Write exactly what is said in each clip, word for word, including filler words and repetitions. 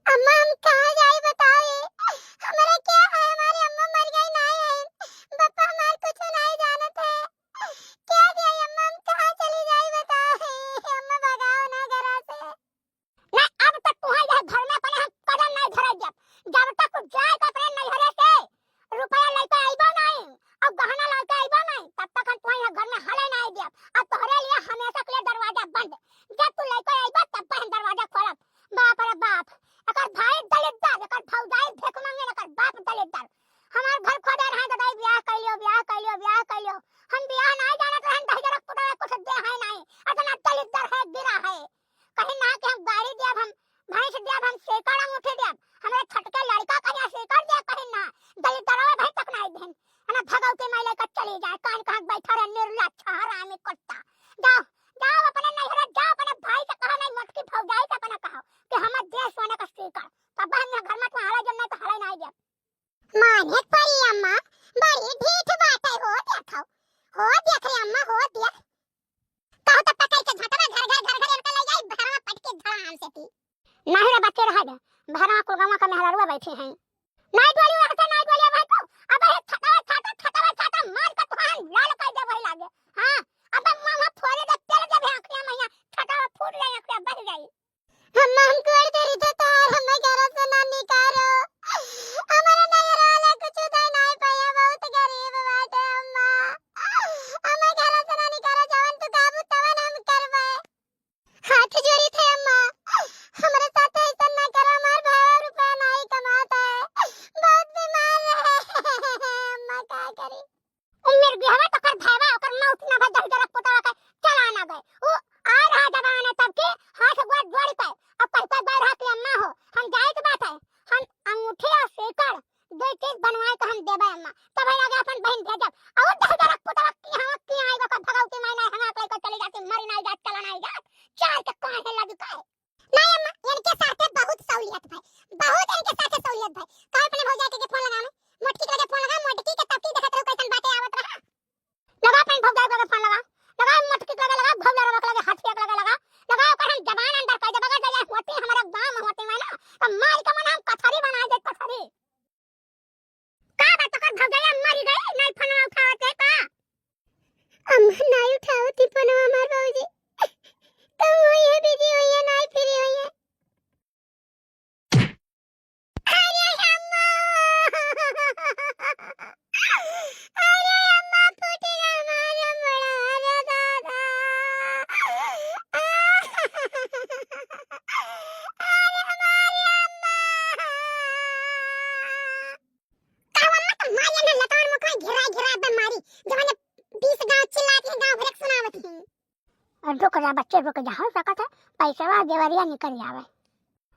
अम्मा, हम कहाँ जाई बताओ? ये हमरा क्या है, हमारी अम्मा मर गई, नाहीं है, पापा हमार कुछ नाहीं जानत है। क्या जाई अम्मा, हम कहाँ चली जाई बताओ? हे अम्मा, भगाओ ना घरा से। ना, अब तक तुहां यह घर में अपने हम कदम नाहीं धरे जब, जब तक तू जाए के अपने नैहरे से रुपया लेके आइबो नाहीं और गहना लेके आइबो नाहीं, तब तक हम तुहां यह घर में हले नाहीं देब। और तोहरे लिए हमेशा के लिए दरवाजा बंद। जब तू लेके आइबो तब हम दरवाजा खोलब। बाप रे बाप, एकर भाई दलिद्दर, एकर भौजाई भीख मांगे, एकर बाप दलिद्दर। हमार घर खोदे रहे, दादा, ब्याह कइलियो, ब्याह कइलियो, ब्याह कइलियो। हम ब्याह नाहीं जानत रहन, दहिजरक पुतवा कुछ दे है नाहीं, अतना दलिद्दर है, गिरा है। कहीं ना कि हम गाड़ी देब, हम भैंस देब, हम सीकड़ अंगूठी देब, हमरे छटके लड़का कहिया सीकड़ देब, कहीं ना, दलिद्दरवा भाई तक नाहीं देन। है ना, भगवती माई लेकर चली जाए, कान कहाँ बैठा रहे, निर्लज्ज, हरामी कुत्ता। जाओ, जाओ अपने नैहरे, जाओ अपने भाई से कहो, नाहीं मोटकी भौजाई से अपने कहो कि हमें दे सोने का सीकड़, तब हम यहाँ घर में तुम्हारा जब नाहीं तो हले नाहीं जब। माने परी अम्मा, बड़ी ढीठ बात है, हो देखो, हो देख रे अम्मा, हो देख। कहो तो पकड़ के झटवा घर घर घर घर इनका ले जाई, भरवा पटके धड़ाम से पी। नाहीं रे बच्चे, रह दे। भरवा कुल गंवा का मेहरारुआ बैठी हैं। नाहीं डोली वहाँ से, नाहीं डोली वहाँ से। अब ये छटवा, छाटा, छटवा, छाटा मार के तुहां लाल कर दे वही लागे। हाँ, अब हम वहाँ फोड़े दे, तेल दे भी आँखिया मैया, छटवा फूट जाए, आँखिया बह जाए। अम्मा, हम गोड़ धरी तो तोहार, हमें घर से ना निकारो। हमारे नैहर वाले कुछ उधार नाहीं पाए, बहुत गरीब बाटे अम्मा। हमें घर से ना निकारो, जवन तू कहबू तवन हम करबे। हाथ जोड़ी थे अम्मा, हमारे साथ ऐसा ना करो, हमार भाई रुपया नाहीं कमाता है, बहुत बीमार है। अम्मा का करी? उम्र भी हवे तो कर भावा, ओकर मौत ना भई, दहिजरक पुतवा के चला ना गए। उ आ रहा जमाने तब के हाथ गोड़ जोड़ के, अब कहते गए रहा कि अम्मा हो, हम जाए के बात है, हम अंगूठी और सीकड़, दो चीज बनवाए के हम देबे अम्मा, तब है आगे अपन बहिन भेजब। और दहिजरक पुतवा की हम की आएगा का भगवती माई ना, हम आप लेकर चली जाती, मरी नाहीं जात, चला नाहीं जात, चार के काहे लगी काहे? नाहीं अम्मा, इनके साथे बहुत सहूलियत भाई, बहुत इनके साथे सहूलियत भाई। कहो अपने भौजाई के, के फोन लगावे, मोटकी के लगे फोन लगा, मोटकी के तब की देखत रहो कैसन बातें आवत रहा। लगा अपने भौजाई के लगे फोन लगा, लगा मोटकी के लगे लगा, भौजाई के लगे हाथ के लगे लगा, लगा ओकर हम जबान अंदर कर देबे, अगर जगह होती हमारे गांव में होती है ना, तो मार के मन हम कथरी बना दे, कथरी। का बात, तोकर भौजैया मरी गई, नाहीं फोनवा उठावत है का? अम्मा, नाहीं उठावत ही फोनवा हमार भौजी। कहूँ होई है, busy होई है, नाहीं free होई है। अरे अम्मा! अरे अम्मा, फूट गया हमारा मुड़ा, अरे दादा! अरे हमारी अम्मा! का हुआ अम्मा, तो मारिया ना लतार मुखा घेरा घेरा दे मारी, जवाने बीस गांव चिल्लात है, गांव भरक सुनावत है। अब रुक जा बच्चे, रुक जा, हो सकत है पैसवा देवरिया निकल जावे।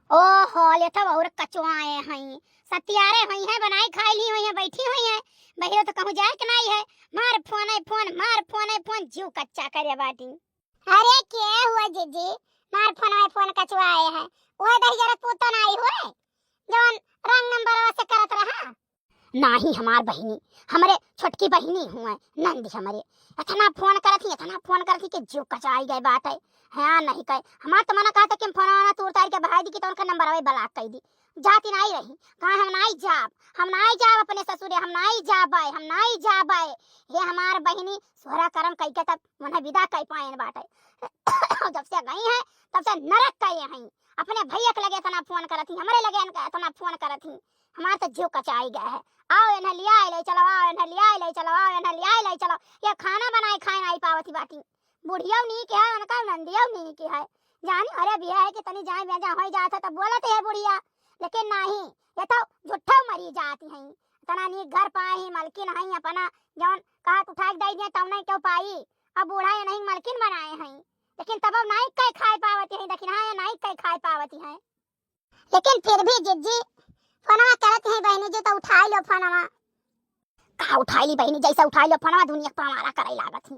ओ हो, ले तब और कचवाए हैं, सतियारे हुई हैं, बनाई खाई ली हुई हैं, बैठी हुई हैं, बहिरो तो कहूँ जाए के नाहीं है, मार फोन है फोन, मार फोन है फोन, जीव कच्चा करे बाटी। अरे के हुआ जिज्जी, मार फोन है फोन कचवाए हैं, वह दहिजरक पूता नाहीं हुए? जवन रंग नंबरवा से करत रहा। नाहीं हमार बहिनी, हमरे छोटकी बहिनी हुए, नंदी हमरे। इतना फोन करत ही, इतना फोन करत ही कि जीव कचाई गए बाटे। हाँ, नाहीं कहे। हमार तो मना कहत कि हम फोनवा ना तूर तार के बहाई दी कि तो उनका नंबरवा block कर दी। जाती नाहीं रही। कहा हम नाहीं जाब, हम नाहीं जाब अपने ससुरे, हम नाहीं जाबे, हम नाहीं जाबे। हे हमार बहिनी, सोहरा करम कई के तब उन्हें विदा कई पाएन बाटे। जब से गई हैं, तब से नरक कहे हैं। अपने भैया के लगे इतना फोन करत ही, हमरे लगे इनका इतना फोन करत ही, हमार तो जीव कचाई गया है। आओ इन्हें लिया ले चलो, आओ इन्हें लिया ले चलो, आओ इन्हें लिया ले चलो। ये खाना बनाए खाए नाहीं पावत ही बाटी। बुढ़िया नीक है, उनका नंदिया नीक है। जानी अरे बिया है कि तनी जाए बेजा हो जात है तब बोलत है बुढ़िया, लेकिन नाहीं, ये तो झूठो मरी जाती हैं। इतना नीक घर पाए ही, मलकिन हैं, अपना जौन कहत उठा के दे दिया तौने क्यों पाई। अब बूढ़ा ये नहीं मलकिन बनाए हैं, लेकिन तब अब नाहीं कई खाए पावती हैं, लेकिन हाँ, ये नाहीं कई खाए पावती हैं। लेकिन फिर भी जिज्जी फोनवा करत हैं बहिनी जी, तो उठाई लो फोनवा। का उठाई ली बहिनी, जैसे उठाई लो फोनवा दुनिया पर हमारा करे लागत ही।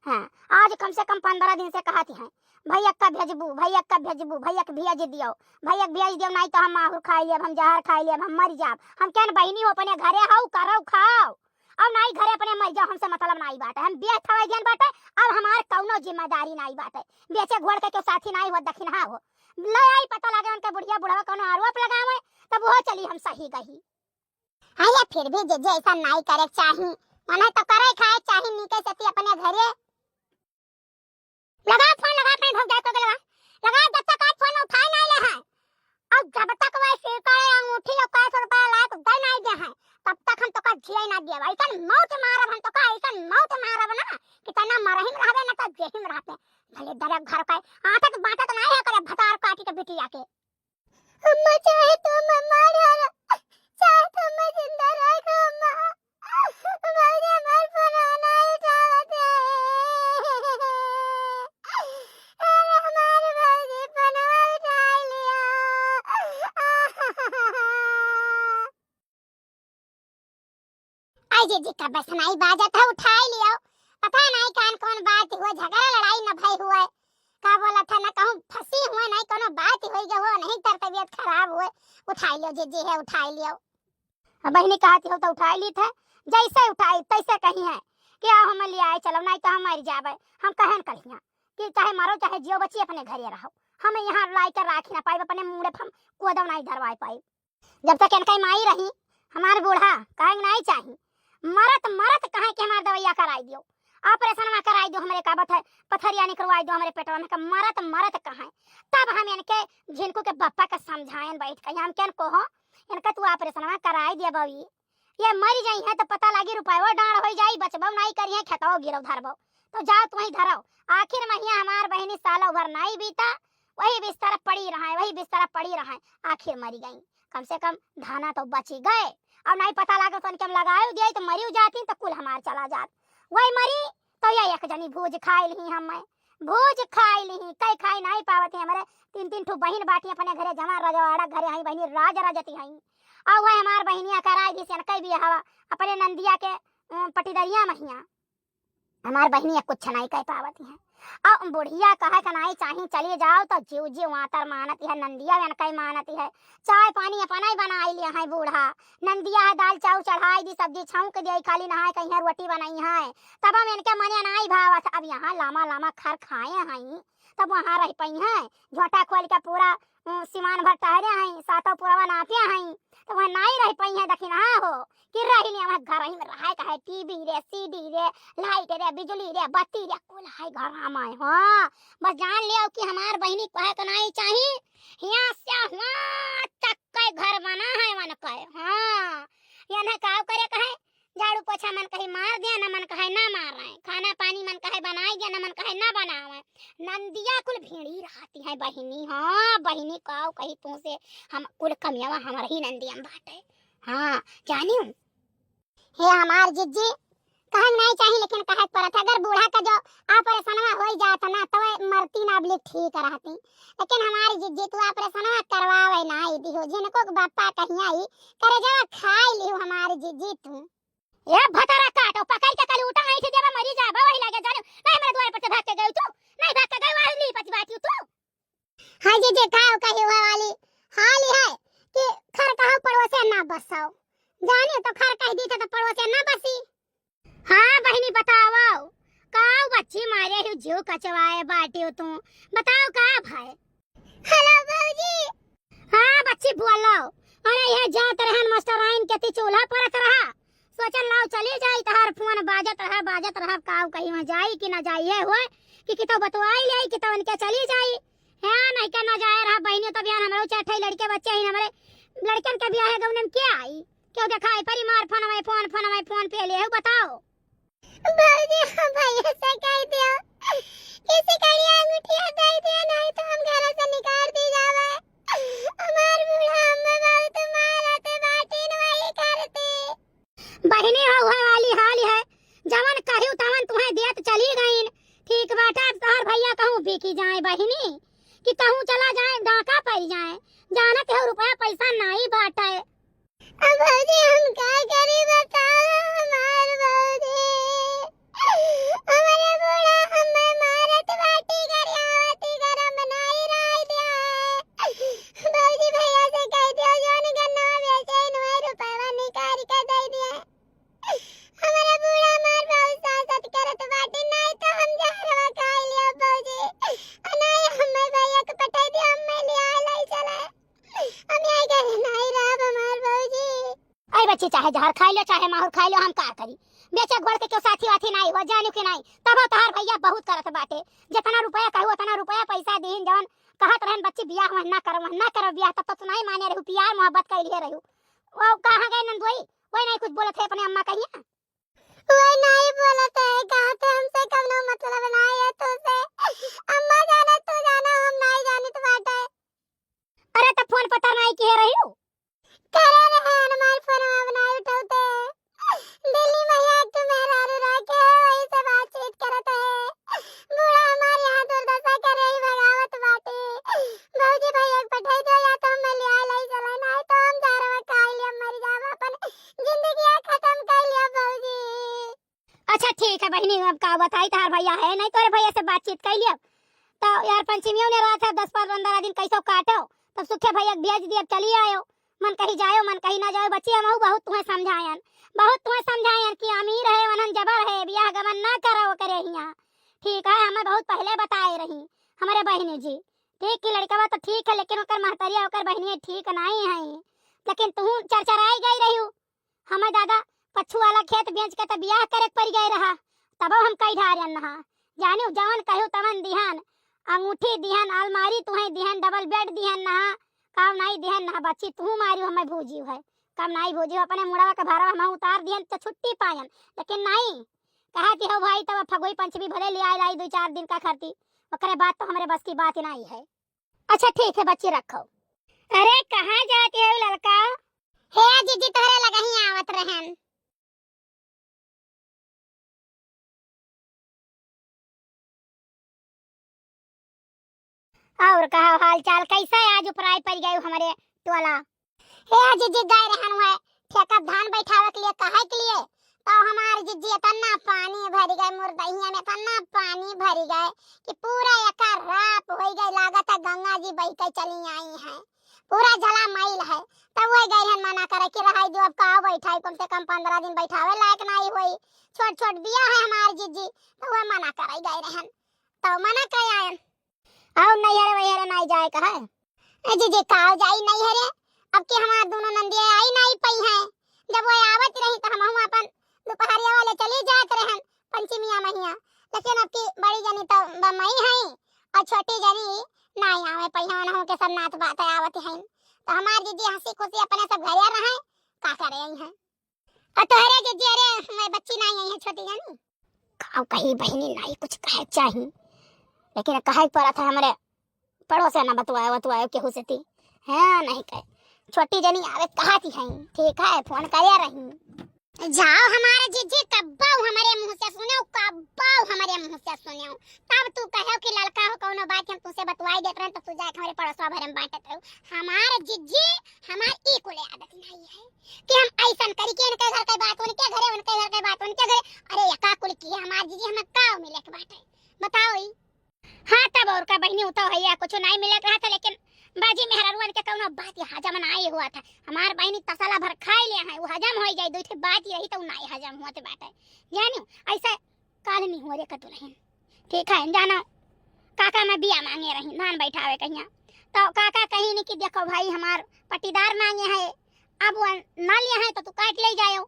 हाँ, आज कम से कम पन्द्रह दिन से कहती हैं, भैया का भेजबू, भैया का भेजबू, भैया के भेज दियो, भैया के भेज दियो, नाहीं तो हम माहुर खाई लेब, हम जहर खाई लेब, हम मर जाब। हम कहन बहिनी हो, अपने घरे हो, करो खाओ, अब नाहीं घरे अपने मर जाओ, हमसे मतलब नाहीं बाटे, हम बेच थवे दियन बाटे, अब हमार कौनो जिम्मेदारी नाहीं बाटे। बेचे घोड़ के क्यों साथी नाहीं हो, दखिनहा हो, ले आई, पता लागे उनके बुढ़िया बुढ़वा कौनो आरोप लगावे, तब वो चली हम सही गही। हाँ, ये फिर भी जीजी ऐसा नाई करे चाही, मने तो करे खाए चाही नीके सेती अपने घरे। लगा फोन, लगा, कहीं भौजाई को लगा, लगा, जब तक आज फोन उठाए नाई ले हैं, और जब तक वह सिकड़ी अंगूठी और कैश रुपया लाए तो दे नाई दे हैं, तब तक हम तोका जिए ना दिए। ऐसन मौत मारब हम तोका, ऐसन मौत मारब ना कि तना मरही में रहबे ना तो जेही में रहबे। भले दरक घर का आटत बाटत नाई है करे भतार काटी के बिटिया के। अम्मा, चाहे तू हमें मार डालो, चाहे तू हमें जिंदा रख, अम्मा। भौजी हमार फोन ना उठावत है। अरे हमार भौजी फोन उठा लिया। आई जीजी, कब से नाई बाजत है, उठाई लियो। पता नाई कान कौन बात हुआ, झगड़ा लड़ाई न भई हुआ। का बोला था, ना कहूँ फंसी हुआ, नाई कौनो बात हुई गई हो, नहीं तर तबीयत खराब हुआ। उठाई लियो जीजी है, उठाई लियो। अब बहिनी कहती हो तो उठाई ली थे, जैसे उठाई तैसे कही है कि आओ हमें ले आए चलो, नाई तो हम मर जाबे। हम कहेन करिया कि चाहे मरो चाहे जियो बच्ची अपने घरे रहो, हम यहाँ लाई कर राखी ना पाइब, अपने मुड़े पर हम कोदो नाई धरवाए पाइब। जब तक इनका माई रही, हमार बूढ़ा कहे नाई चाही, मरत मरत कहे कि हमार दवाइया कराई दियो, ऑपरेशनवा कराई दियो, हमरे का बत है, पथरिया निकरवाई दियो हमरे पेटवा में, का मरत मरत कहे। तब हम इनके झिनकू के बप्पा के समझाएन बैठ के, हम केन को हो, इनका तू ऑपरेशनवा कराई दिया बवी, ये मरी जाई है तो पता लागी रुपयो डांड होई जाई, बचबो नाई करी है, खेतवा गिरव धरबो, तो जाओ तू वहीं धरव। आखिर महिया हमार बहिनी साल भर नाई बीता, वही बिस्तर पड़ी रहे, वही बिस्तर पड़ी रहे, आखिर मरी गई। कम से कम धाना तो बची गए। और नाई पता लागत उनके हम लगाए दिए तो मरी जाती तो कुल हमार चला जात। वही मरी तो ये एक जनी भूज खाई ली हम, भूज खाई ली, कई खाई नाई पावत है हमरे। तीन तीन ठो बहिन बाटी अपने घरे जमा रजवाड़ा घरे हई बहिनी राज रजती हई। और वह हमार बहिनिया कराई दी से कई भी हवा अपने नंदिया के अ, पटीदरिया महिया। हमार बहिनिया कुछ नाई कह पावत है। अब बुढ़िया कहे के नाई चाही, चली जाओ तो जीव जीव आतर मानत है, नंदिया वन कई मानत है। चाय पानी अपना ही बनाई लिया है बूढ़ा। नंदिया है दाल चाउर चढ़ाई दी, सब्जी छौंक दिया, खाली नहाए कहीं रोटी बनाई है। तब हम इनके मने नाई भावत। अब यहाँ लामा लामा खर खाए हैं, तब वहाँ रह पई हैं। झोंटा खोल के पूरा अ, सिमान भर टहरे हई, सातों पुरवा नापे हई, तो वह नाई रह पई है, दखिन हाँ हो, कि रही नहीं, वह घर ही में रहे, कहे टीवी रे, सीडी रे, लाइट रे, बिजली रे, बत्ती रे, कुल है घर में, हाँ। बस जान लियो कि हमार बहिनी कहे के नाई चाही, हियाँ से हुआँ तक के घर बना है वन के, हाँ। ये ना काव करे कहे, झाड़ू पोछा मन कहे मार दिया, न मन कहे ना मारे। खाना पानी मन कहे बनाई दिया, न मन कहे ना बनावे। नंदिया कुल भिड़ी रहती है बहिनी, हाँ बहिनी, काव कही तू से, हम कुल कमियावा हमर ही नंदिया में बाटे। हाँ, जानियो। हे हमार जिज्जी, कहन नहीं चाही, लेकिन कहे के पड़त है। अगर बूढ़ा का जो ऑपरेशनवा होई जात ना, तो मरती ना, अब ठीक रहती। लेकिन हमारी जिज्जी, तू ऑपरेशनवा करवावे ना आई दिहो, जिनको के बापा कहीं आई, करे जवा खाई लिहो हमारी जिज्जी तू। ए भतरा काटो, पकड़ के कल उठा, ऐंठ देबा, मरी जाबा, वही लागे जाने। नहीं, हमरे द्वार पर से भाग के गई तू, नहीं भाग के गई, वही ली पति बाटी तू। हाँ जी, जी, खाओ कही हुआ वाली हाल ही है कि खर कहो पड़ोसे ना बसाओ, जाने तो खर कह दी थे तो पड़ोसे ना बसी। हाँ बहिनी, बताओ, काऊ बच्ची मारे ही जीव कचवाए बाटी तू, बताओ का भाई? हेलो भौजी। हाँ बच्ची बोलो। अरे ये जात रहन मास्टर आइन के ती चूल्हा परत रहा। सोचन लाओ चली जाई, तहार फोन बाजत रहा, बाजत रहा, काऊ कही वहाँ जाई कि ना जाई, है होए कि कितो बतवाई ले कि तो उनके चली जाई। हाँ नहीं के ना जाए रहा बहिनी, तब यहाँ हमरो चार ठे लड़के बच्चे हैं, हमरे लड़कन के ब्याह है गौने में क्या आई? क्यों दिखाई परी मार फोन में फोन, फोन में फोन पे ले हो, बताओ। भौजी, हम भैया से कह दियो, किसी कड़िया अंगूठिया दे दियो, नहीं तो हम घर से निकाल दी जावे। हमार बूढ़ा अम्मा बहुत मारत बाटिन वही करती। बहिनी हो, वह वाली हाल है, जवन कहियो तवन तुम्हें देत चली गईन। ठीक बाटा, तोहर भैया कहूँ बिकी जाए बहिनी, कि कहूँ चला जाए, डाका पड़ जाए, जानत हो रुपया पैसा नहीं बाटे। अब भौजी हम का करी बताओ हमार भौजी। हमारे बूढ़ा हमें मारत बाटी गरियावती गरम नाई राय दिया है। भौजी भैया से कह दियो जोन गन्ना बेचे नौ रुपया निकाल के दे दिया। हमारे बूढ़ा हमार बहुत सासत करत बाटी, नहीं तो हम जहरवा खाई लिया भौजी। आ नहीं हमें भैया के पटाई दिया, हमें बच्ची चाहे जहर खाइ लो, चाहे माहुर खाइ लो, हम का करी? बेचे घोड़ के केहू साथी वाथी नाहीं हुआ, जानिउ कि नाहीं? तबो तोहार भइया बहुत करत बाटे, जेतना रुपया कहू ओतना रुपया पइसा दीन, जवन कहत रहन बच्ची बियाह वहन ना करब, वहन ना करब बियाह, तब तो तू नाहीं माने रहू, पियार मोहब्बत कइ लिहे रहू। वो कहाँ गए नंदोई? वही नाहीं कुछ बोलत है अपने अम्मा कहिया। वही नाहीं बोलत है, कहत है हमसे कउनो मतलब नाहीं है तुसे। अम्मा जाने तू जानो, हम नाहीं जानित बाटे। अरे त फोन पता नाहीं किहे रहिउ? करे रहे हमार फोनवा अब नाहीं उठौते। दिल्ली में एक ठो मेहरारू रह के वही से बातचीत करत है। बूढ़ा हमार यहाँ दुर्दशा करे ही भगावत बाटे। भौजी भइया के पठाई दो या तो हम ले आए लाई चले, नाहीं तो हम जहरवा खाइ लिया मर जाब, अपन जिंदगिया खतम कइ लिया भौजी। अच्छा ठीक है बहिनी, अब का बताई, तोहार भइया है नाहीं, तोहरे भइया से बातचीत कइ लिया। तो यार पंचमियों ने रहत है दस पन्द्रह दिन कइसो काटो, तब सुखे भइया के भेज दिया, चली आयो। मन कही जायो, मन कही ना जायो, बच्ची हमहू बहुत तुहें समझायन, बहुत तुहें समझायन कि अमीर है, वनन जबर है, बियाह गमन ना करो ओकरे हियाँ। ठीक है, हमें बहुत पहिले बताए रही हमरे बहिनी जी, ठीक कि लड़कवा तो ठीक है, लेकिन ओकर महतरिया, ओकर बहिनी ठीक नाहीं है। लेकिन तू चरचराई गई रहिउ, हमें दादा पच्छू वाला खेत बेच के त बियाह करे के परि गए रहा, तबो हम कई ढारन नहा। जानिउ जवन कहू तवन दिहन, अंगूठी दिहन, अलमारी तुहें दिहन, डबल बेड दिहन नहा, काम नाहीं दिहन नहा, बच्ची तू मारिउ हमें भूजिउ है, काम नाहीं भूजिउ, अपने मुड़वा के भरवा हम उतार दिहन त छुट्टी पायन, लेकिन नाहीं, कहा कि हो भाई तब फगुई पंचमी भले ले आए लाई दुइ चार दिन का खरती, ओकरे बाद तो हमरे बस की बात ही नाहीं है। अच्छा ठीक है बच्ची रखो। अरे कहाँ जाती है ललका? हे जीजी तोहरे लगही आवत रहन। और कहा हाल चाल, कैसा है आज उपराय परि गए हमरे टोला? हे जीजी गए रहन हुए खेतत धान बैठावे के लिए, कहे के लिए, तो हमार जीजी इतना पानी भरि गए, मोर दहिया में इतना पानी भरि गए कि पूरा एकर राप होइ गए, लागत है गंगा जी बहि के चली आई हैं, पूरा झला मैल है। तब वही गए रहन मना करे कि रहाई दो, अब का बैठाई, कम से कम पन्द्रह दिन बैठावे लायक नाहीं होई, छोट छोट बिया है हमार जीजी, तो वह मना करे गए रहन, तो मना करे आयन। और नैहरे वैहरे नाहीं जाए का है? ए जीजी, काव जाई नैहरे? अब के हमार दोनों नंदिया आई नाहीं पई हैं। जब वो आवत रही तो हमहू अपन दुपहरिया वाले चली जात रहन पंचमिया महिया, लेकिन अब की बड़ी जनी तो बम्बई हैं और छोटी जनी नाहीं आवे पई हैं, उनहू के सब नात बात आवत हैं। तो हमार जीजी हंसी खुशी अपने सब घरे रहे, का करे आई हैं। और तोहरे जीजी, अरे, मैं बच्ची नाहीं आई है छोटी जानी। काव कही बहिनी, नाहीं कुछ कहे चाही, लेकिन कहे पड़त है, हमरे पड़ोसे ना बतवाए, बतवाए केहू से ती। हाँ, नाहीं कहे। छोटी जनी आवे कहा थी हैं, ठीक है, फोन करे रही। जाओ हमारे जीजी, कब्बो हमरे मुँह से सुनेउ, कब्बो हमरे मुँह से सुनेउ। तब तू कहो कि ललका हो कउनो बात हम तुसे बतवाई देत रहन, तब तू जाके हमरे पड़ोसवा भरे में बांटत रहो। हमार जीजी, हमार ई कुल आदत नाहीं है कि हम ऐसन करी कि इनके घर के बात उनके घरे, उनके घर के बात उनके घरे। अरे एका कुल की है हमार जीजी, हमें का मिले के बाटे? बताओ ई। हाँ, तब और का बहिनी, उ तो है, कुछ नाहीं मिलत रहा था, लेकिन बाजी मेहरारुअन के कउनो बात ही हजम नाहीं हुआ था। हमार बहिनी तसला भर खाए ले हैं, उ हजम होइ जाए, दुइ ठे बात ही रही तो नाहीं हजम हुआ थे बाटे। जानिउ, ऐसे काल नहीं हुआ रे का दुल्हन। ठीक है, जानो, काका मैं बिया मांगे रही, धान बैठावे कहिया। तो काका कही नहीं कि देखो भाई, हमार पट्टीदार मांगे है, अब वो ना लिए हैं तो तू काट ले जायो,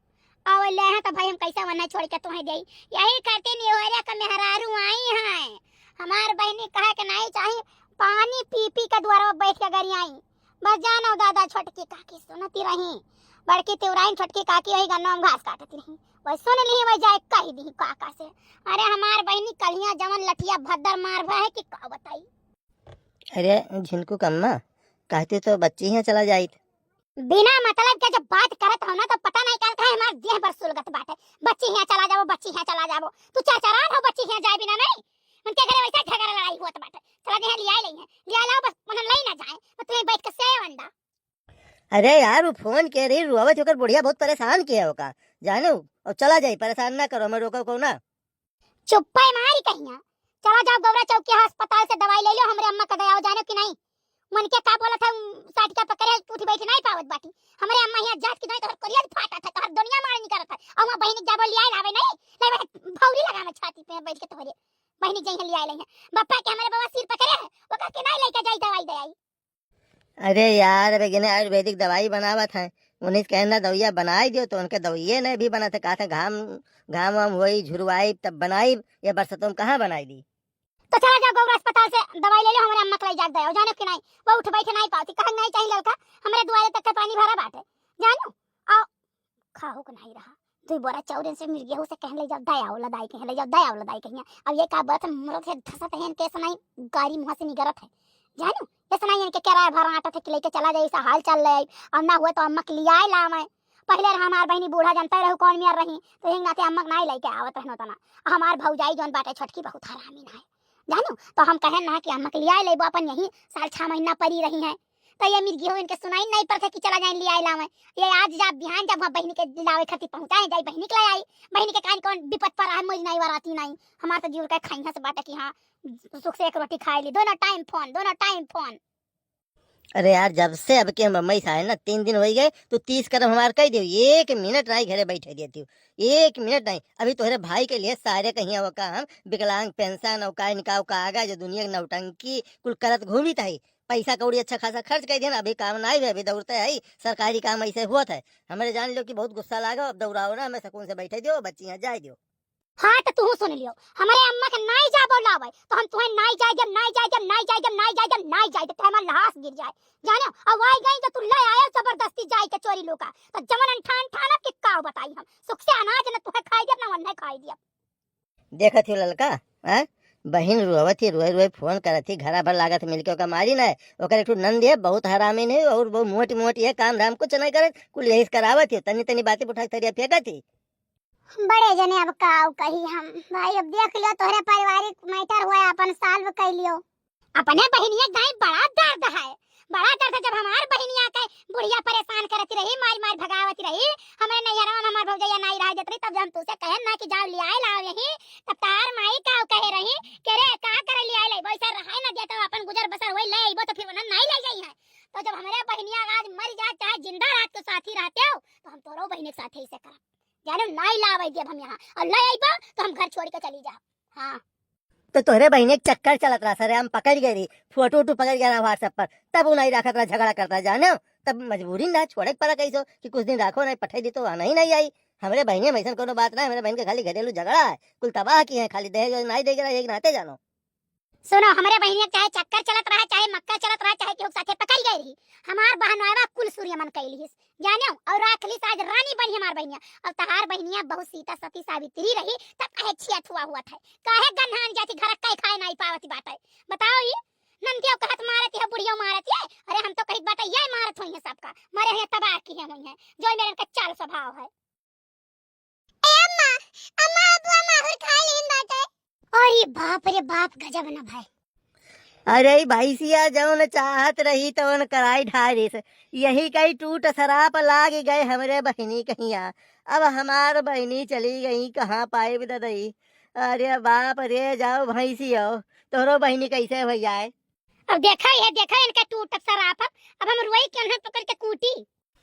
और ले हैं तो भाई हम कैसे वरना छोड़ के तुम्हें दे। यही खातिर निहोरे का मेहरारू आई हैं। हमार बहिनी कहे के नाहीं चाही, पानी पी पी के दुआरवा बैठ के गरियाई। बस जानो दादा, छोटकी काकी सुनती रही, बड़की तिवराइन छोटकी काकी वही गन्नवा में घास काटती रही, वही सुन ली, वही जाए कह दी काका से। अरे हमार बहिनी कलिया जवन लठिया भद्दर मार भय है कि का बताई। अरे झिनकू कम्मा, कहती तो बच्ची हियाँ चला जाइत। बिना मतलब के जब बात करत हो ना, तो पता नाहीं काल काहे हमार देह पर सुलगत बाटे। बच्ची हियाँ चला जाबो, बच्ची हियाँ चला जाबो। तू चरचरा हो बच्ची हियाँ जाए बिना नाहीं। उनके घरे वैसा झगड़ा लड़ाई होत बाटे। चला जे हियाँ लियाए लई है। लियाए लाओ बस, उन्हें लई ना जाए। बस तुम्हें बैठ के सेव अंडा। अरे यार, वो फोन के रही, रुआवत होकर बुढ़िया बहुत परेशान किया होगा। जाने हो, और चला जाए, परेशान ना करो, हमें रोको को ना। चुप्पे मारी कहिया। चला जाओ गौरा चौकी अस्पताल से दवाई ले लो, हमरे अम्मा का दया हो जाने कि नाहीं। मन के का बोलत है, साटिका पकड़े उठी बैठी नाहीं पावत बाटी। हमरे अम्मा हियाँ जात की नाहीं तोहर करिया फाटा था, तोहर दुनिया मारे निकलत है। और वहाँ बहिनी के जाबो लियाए लावे नाहीं, नाहीं वह भौरी लगा में छाती पे बैठ के तोहरे बहिनी जइहे लियाए लइहे। बप्पा के हमरे बाबा सिर पकड़े है, वो कह के नाहीं लेके जाई दवाई दे आई। अरे यार, अब इन्हें आयुर्वेदिक दवाई बनावत हैं, उन्हीं से कहना दवाइया बनाई दियो, तो उनके दवाइये नहीं भी बनत है, कहा था घाम, घाम वाम होई, झुरवाई, तब बनाई, ये बरसातों में कहाँ बनाई दी? तो चला जाओ गौरा अस्पताल से दवाई ले लो, हमरे अम्मा के लाई जाके दे आओ, जानो कि नहीं, वो उठ बैठ नहीं पावती, कहा नहीं चाहिए लड़का, हमरे दुआरे तक के पानी भरा बाटे, जानो, आओ, खाहू के नहीं रहा, दुई बोरा चाउर से मिल गया, उसे कहन ले जाओ, दया वाला दाई कहीं ले जाओ, दया वाला दाई कहीं। अब ये का बात है, मरद है धसत है, इनके ऐसा नहीं गारी मुँह से निगरत है, जानो, ऐसा नहीं इनके किराया भरा आटा था कि लेके चला जाए, ऐसा हाल चाल ले आई, और ना हुआ तो अम्मा के लियाए लावे। पहले रहा हमार बहिनी बूढ़ा, जानते रहू कौन मियर रही, तो यही नाते अम्मा के नाई लेके आवत रहनो तना। हमार भौजाई जौन बाटे छोटकी बहुत हरामी ना है, जानू, तो हम कहेन ना कि अम्मा के लियाए लेबो, अपन यही साल छह महीना परी रही है, तो ये मिर्गी हो इनके सुनाई नहीं पड़ते कि चला जाए लियाए लावे। ये आज जा बिहान जब वहाँ बहिनी के लावे खातिर पहुँचाए जाए, बहिनी के ले आई, बहिनी के कान कौन विपत पर है, मुझ नहीं वराती नहीं, हमार तो जीव के खाइया से बाटे कि हाँ, सुख से एक रोटी खाए ली, दोनों टाइम फोन, दोनों टाइम फोन। अरे यार, जब से अब के हम बम्बई से आए ना, तीन दिन हो ही गए, तू तीस करम हमार कह दियो, एक मिनट नहीं घरे बैठे देती हूँ, एक मिनट नहीं। अभी तोहरे भाई के लिए सारे कहीं वो का हम विकलांग पेंशन और का इनका वो का आ गया, जो दुनिया के नौटंकी कुल करत घूमित है, पैसा कौड़ी अच्छा खासा खर्च कर दिया ना, अभी काम नहीं है, अभी दौड़ते है, सरकारी काम ऐसे हुआ था। हमारे जान लो कि बहुत गुस्सा लागा, अब दौड़ाओ ना, हमें सुकून से बैठे दियो, बच्ची यहाँ जाए दियो। हाँ, तो तू सुन लियो, हमारे अम्मा के नाई जाबो लावे, तो हम तुहे नाई जाए देब, नाई जाए देब, नाई जाए देब, नाई जाए देब, नाई जाए देब, तो हमार लहास गिर जाए, जाने? अब आई गई तो तू ले आए जबरदस्ती जाए के चोरी लुका, तो जवन अनठान ठानब कि का बताई हम, सुख से अनाज न तुहे खाई देब, न वन्ने खाई देब। देखत ही ललका, हैं? बहिन रोवत ही, रोए रोए फोन करत ही, घरा भर लागत मिलके ओका मारी ना, ओकर एक ठो नंद है, बहुत हरामी नहीं, और वो मोटी मोटी है, काम धाम कुछ नहीं करत, कुल यही से करावत ही, तनी तनी बातें उठा के थरिया फेंकत ही। बड़े जने अब काऊ कही हम। भाई, अब देख लियो, तोहरे पारिवारिक मैटर हुआ है, अपन सॉल्व कर लियो। अपने बहिनिया गाय बड़ा दर्द है, बड़ा दर्द है। जब हमार बहिनिया के बुढ़िया परेशान करती रही, मार मार भगावती रही, हमरे नैहरवा में हमार भौजैया नाई रह जात रही, तब जब हम तुसे कहे ना कि जाओ लियाए लाओ यही, तब तार माई काऊ कहे रही कि अरे का करे लियाए लाई, वैसे रहाई ना देता, अपन गुजर बसर वही ले अइबो तो फिर उन्हें नाई ले जाई है। तो जब हमरे बहिनिया आज मर जाए चाहे जिंदा रात के साथी रहते हो, तो हम तोरो बहिनी के साथे ऐसे करब। जाने नाई लावे देब हम यहाँ, और ले अइबो तो हम घर छोड़ के चली जाब। हाँ। तो तोहरे बहिनी के चक्कर चलत रहा सरे, हम पकड़ गए रही, फोटो वोटो पकड़ गया रहा WhatsApp पर, तब उ नहीं रखत रहा, झगड़ा करता रहा, जाने? तब मजबूरी ना छोड़े के पड़ा कैसो कि कुछ दिन रखो, नहीं पठाई दी तो वहाँ नहीं, नहीं आई। हमरे बहिनी में ऐसा कोनो बात ना, हमरे बहन के खाली घरेलू झगड़ा है, कुल तबाह की है, खाली दहेज वहेज नहीं दे के रहा, एक नाते जानो। सुनो, हमरे बहिनिया के चाहे चक्कर चलत रहा, चाहे मक्का चलत रहा, चाहे केहू के साथे पकड़ गई रही, हमार बहनवा कुल सूर्य मन कैली हिस, जाने? और राख ली आज रानी बनी हमार बहिनिया। और तहार बहिनिया बहुत सीता सती सावित्री रही, तब काहे छिया छुआ हुआ था, काहे गन्हान जाती घर कई खाए नहीं पावती बाटे, बताओ ये। नंदियो कहत मारत है, बुढ़ियो मारत है, अरे हम तो कहित बाटे ये मारत हुई है सबका, मरे हुए तबाह की है हुई है, जो मेरे इनका चाल स्वभाव है। ए अम्मा, अम्मा, अबुआ माहुर खाए लेन बाटे। अरे बाप रे बाप, गजब न भाई। अरे ई भैंसिया जौन चाहत रही तौन कराई ढारिस, यही कई टूट सराप लाग गए हमरे बहिनी कहिया। अब हमार बहिनी चली गई कहाँ पाए ददई। अरे बाप रे, जाओ भैंसियो, तोहरो बहिनी कैसे हो जाए। अब देखा ये, देखा इनका टूटत सराप, अब हम रोई के उन्हें पकड़ के कूटी।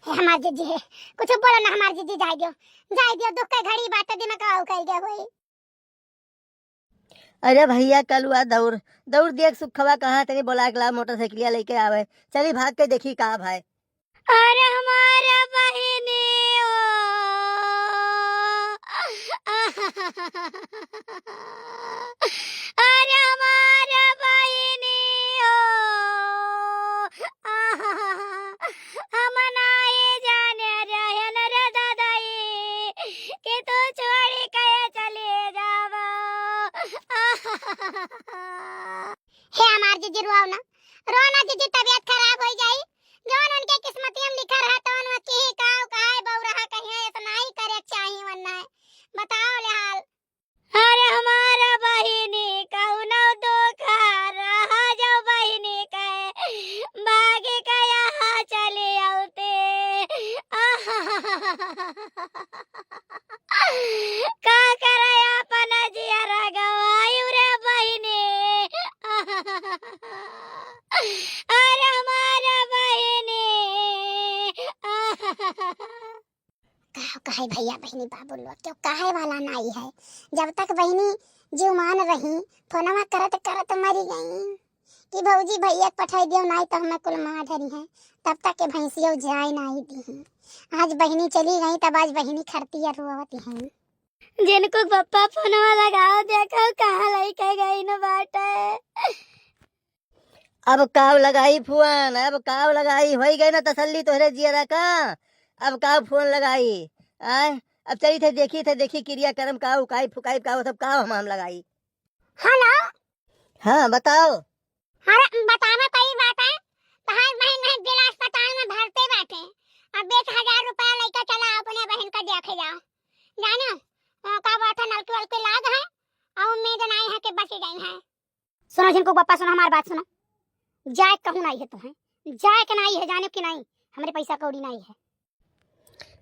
हे हमार जीजी, हे, कुछ बोलो ना हमार जीजी, जाए दियो, जाए दियो, दुख के घड़ी बाटे, दिमाग आऊ कह गया होई। अरे भैया, कलुआ दौड़, दौड़ देख सुखवा कहाँ तनी बोला के ला, मोटरसाइकिलिया लेके आवे, चली भाग के देखी का भाई। अरे हमार बहिनी ओ, अरे हमार बहिनी ओ, हम नाई जाने रहन रे ददई कि तू छोड़ी के चली जाबो। हे हमार जीजी रोआओ ना, रो ना जीजी, तबीयत खराब हो जाई। जौन उनके किस्मतिया में लिखा रहा तौन वो की काऊ कहाए बऊ रहा कहिया, इतना ही करे के चाही वरना है। बताओ ले हाल। अरे हमार बहिनी कौनो दुख रहा जो बहिनी के भाग के यहाँ चली आउते। का करे अपन जियरा गवायु रे बहिनी। अरे हमार बहिनी। का कहे भैया बहिनी बाबू लोग, क्यों कहे वाला नाई है। जब तक बहिनी जीवमान रही, फोनवा करत करत मरी गई। कि भौजी भैया के पठाई दियो, नाई तो हमें कुल मार डरी है। तब तक के भैंसियो जाए नाई दी है। आज बहिनी चली गई, तब आज बहिनी खरतिया रोवत है। जिनको पप्पा फोनवा लगाओ, देखो कहाँ लइके गई न बाटे। अब काव लगाई फोन, अब काव लगाई, होई गए ना तसल्ली तोहरे जियरा का। अब काव फोन लगाई, आय? अब चली थे देखी थे, देखी क्रिया कर्म काव उकाई फुकाई काव सब काव हम, हम लगाई। हेलो। हाँ, बताओ। अरे, बतावा कई बात है। तहार बहन नहीं जिला अस्पताल में भर्ती बाटे। अब बीस हजार रुपया लेके चला, अपने बहन का देखे जाओ। जानो, ओ, का बात है, नलकी वलकी लाग है, और उम्मीद नहीं है कि बची गई है। सुनो जिनको पप्पा, सुनो हमार बात सुनो। जाए कहूँ नहीं है तुम्हें, जाए के नहीं है, जाने कि नहीं, हमरे पैसा कौड़ी नहीं है।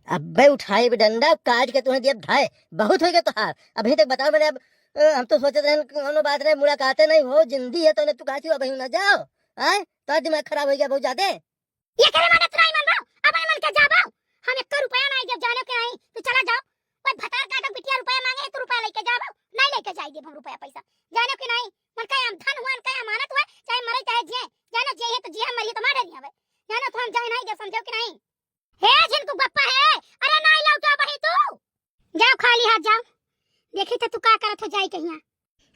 अबे उठाई बे डंडा, काट के तुम्हें दिया धाए, बहुत हो गया तोहार। अभी तक बताओ मैंने अब, अ, हम तो सोचत रहन कि कौनो बात नहीं, मुलाकातें नहीं हो, जिंदी है तो उन्हें तू कहती हो, अबे ना जाओ, आए? तो दिमाग खराब हो गया बहुत ज्यादा। ये करे माने तुराई मन रहो, अपने मन के जाबो। हम एक रुपया नहीं जब जाने के नहीं, तू चला जाओ। कोई भतार काटो बिटिया रुपया मांगे है, तू रुपया लेके जाबो, नहीं लेके जाए देब हम रुपया पैसा। जाने के नहीं, मन का हम धन हुआ, मन का अमानत हुआ, चाहे मरे चाहे जिए, जानो जिए है तो जिए, मरिए तो मार नहीं हवे। जानो तो हम जाए नहीं जब समझो कि नहीं। हे झिनकू बप्पा हे, अरे नाई लौटा बही तू। जाओ खाली हाथ जाओ। देखी तो तू का करत हो जाई कहिया।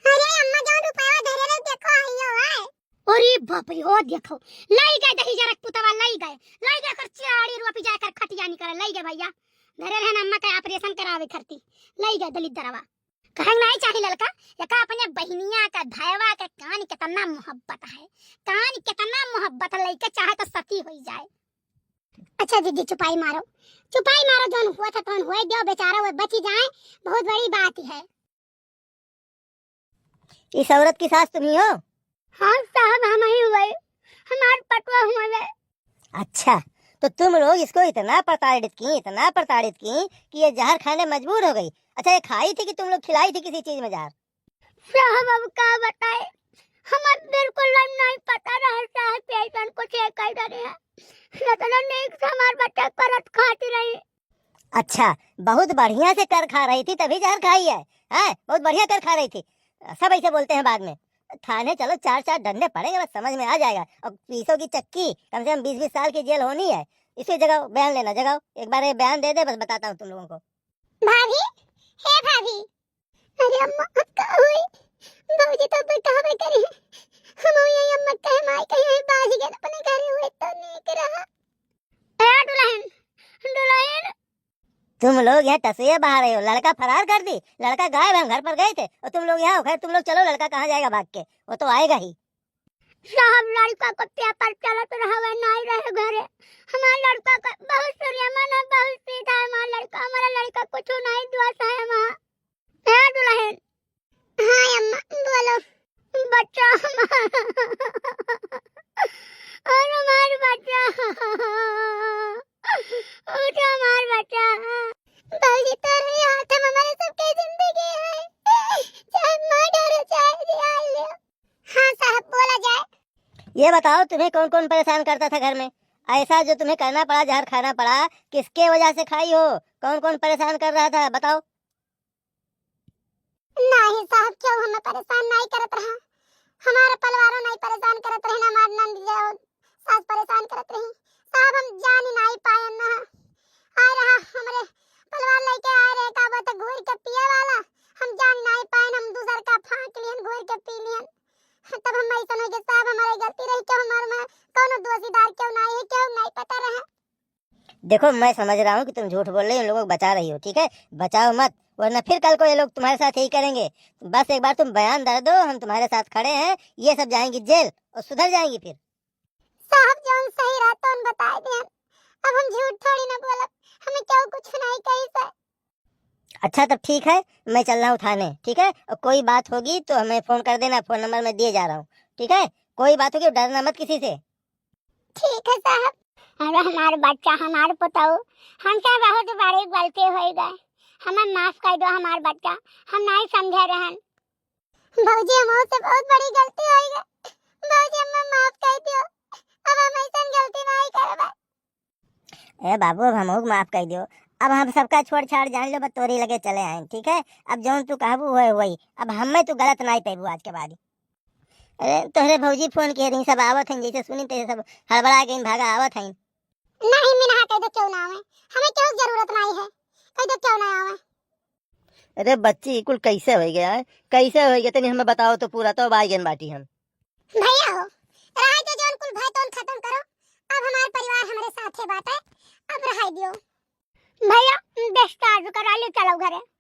अरे अम्मा जौन रुपया धरे रहे देखो आइयो है। अरे बाप रे, ओ देखो। लई गए दही जरक पुतवा, लई गए। लई गए कर चिराड़ी रुआ पी जाकर खटिया निकल, लई गए भैया। धरे रहे ना अम्मा का ऑपरेशन करावे खरती। लई गए दलित दरवा। कहे नहीं चाही ललका, एका अपने बहिनिया का भयवा के कान कितना मोहब्बत है, कान कितना मोहब्बत है, लइके चाहे तो सती होई जाए। अच्छा दीदी चुपाई मारो, चुपाई मारो, जौन हुआ था तौन हुए दियो, बेचारा वो बची जाए, बहुत बड़ी बात है। इस औरत की सास तुम ही हो? हाँ साहब, हम ही हुए, हमार पटवा हुए। अच्छा, तो तुम लोग इसको इतना प्रताड़ित की, इतना प्रताड़ित की कि ये जहर खाने मजबूर हो गई। अच्छा, ये खाई थी कि तुम लोग खिलाई थी किसी चीज में जहर? साहब, अब का बताए, हमें बिल्कुल नहीं पता रहा साहब, कि ऐसन कुछ ये कह रहे हैं। इतना नेक से हमार बच्चा करत खाती रही। अच्छा, बहुत बढ़िया से कर खा रही थी तभी जहर खाई है, हैं? बहुत बढ़िया कर खा रही थी। सब ऐसे बोलते हैं बाद में। थाने चलो, चार चार डंडे पड़ेंगे, बस समझ में आ जाएगा। और पीसो की चक्की, कम से कम बीस बीस साल की जेल होनी है। इसकी जगह बयान लेना, जगाओ, एक बार ये बयान दे दे, बस बताता हूँ तुम लोगों को। भाभी, हे भाभी। अरे अम्मा, अब का होई? भौजी तो अब कहबे करी। हम यही अम्मा कहे, माई कहे, यही बाज गए अपने घरे हुए तो नीक रहा। ए दुल्हन, दुल्हन। तुम लोग यहाँ टसुए बहा रहे हो, लड़का फरार कर दी, लड़का गायब है, हम घर पर गए थे और तुम लोग यहाँ हो। खैर तुम लोग चलो, लड़का कहाँ जाएगा भाग के, वो तो आएगा ही। साहब, लड़का को पेपर चलत रहा, वह नहीं रहे घरे। हमार लड़का का बहुत सूर्यमन है, बहुत सीधा है हमार लड़का, हमारा लड़का कुछ नहीं दोष है वहाँ। ए दुल्हन। हाँ अम्मा, बोलो। बच्चा हमार, और हमार बच्चा, उठ हमार बच्चा। भौजी, तोरे हाथ में हमारे सबके जिंदगी है, चाहे मार डालो, चाहे जिया ले। हाँ साहब, बोला जाए। ये बताओ, तुम्हें कौन कौन परेशान करता था घर में? ऐसा जो तुम्हें करना पड़ा, जहर खाना पड़ा, किसके वजह से खाई हो? कौन कौन परेशान कर रहा था, बताओ। नहीं साहब, क्यों हमें परेशान नहीं करत रहा, हमारे परिवारों नहीं परेशान करत रहे, ना हमारे नंद जी और सास परेशान करत रही। साहब, हम जान ही नहीं पाए ना, आए रहा हमारे परिवार लेके आए रहे, का बोलते घूर के पिए वाला, हम जान नहीं पाए, हम दूसर का फाँक लियन, घूर के पी लियन। तब हम ऐसा नहीं कि साहब हमारी गलती रही, क्यों हमारे में कौनो दोषीदार क्यों नहीं है, क्यों नहीं पता रहा। देखो, मैं समझ रहा हूँ कि तुम झूठ बोल रही हो, उन लोगों को बचा रही हो, ठीक है? बचाओ मत, वरना फिर कल को ये लोग तुम्हारे साथ यही करेंगे। बस एक बार तुम बयान दे दो, हम तुम्हारे साथ खड़े हैं, ये सब जाएंगी जेल और सुधर जाएंगी फिर। साहब, जौन सही रहा तौन बताए देन, अब हम झूठ थोड़ी ना बोलब, हमें क्यों कुछ नहीं कही से। अच्छा, तब ठीक है, मैं चल रहा हूँ थाने, ठीक है? और कोई बात होगी तो हमें फोन कर देना, फोन नंबर मैं दिए जा रहा हूँ, ठीक है? कोई बात होगी, डरना मत किसी से। ठीक है साहब। अरे हमार बच्चा, हमार पुतऊ, हमसे बहुत बड़ी गलती हो गई, हमें माफ कर दो हमार बच्चा, हम नहीं समझे रहन। भौजी, हमसे बहुत बड़ी गलती हो गई, भौजी हमें माफ कर दो, अब हम ऐसा गलती नहीं करबे। ए बाबू, अब हमहू के माफ कर दियो। अब हम सबका छोड़ छाड़ जान लो, बस तोरी लगे चले आए, ठीक है? अब जौन तू कहबू होए वही, अब हमें तू गलत नहीं पैबू आज के बाद। अरे, तोहरे भौजी फोन किहे रही, सब आवत हइन, जैसे सुनी तैसे सब हड़बड़ा गइन, भागा आवत हइन। नहीं मिनहा, कहि दे केहू ना आवे, हमें केहू के जरूरत नहीं है, कहि दे केहू ना आवे। अरे बच्ची, ई कुल कैसे होइ गया है? कैसे होइ गया? तनी हमें बताओ तो पूरा, तो अब आइ गइन बाटी हम। भैया हो, रहा के जौन कुल भय तौन खत्म करो, अब हमार परिवार हमरे साथे बाटे, अब रहाई दियो। भैया, discharge करा ली, चलो घरे।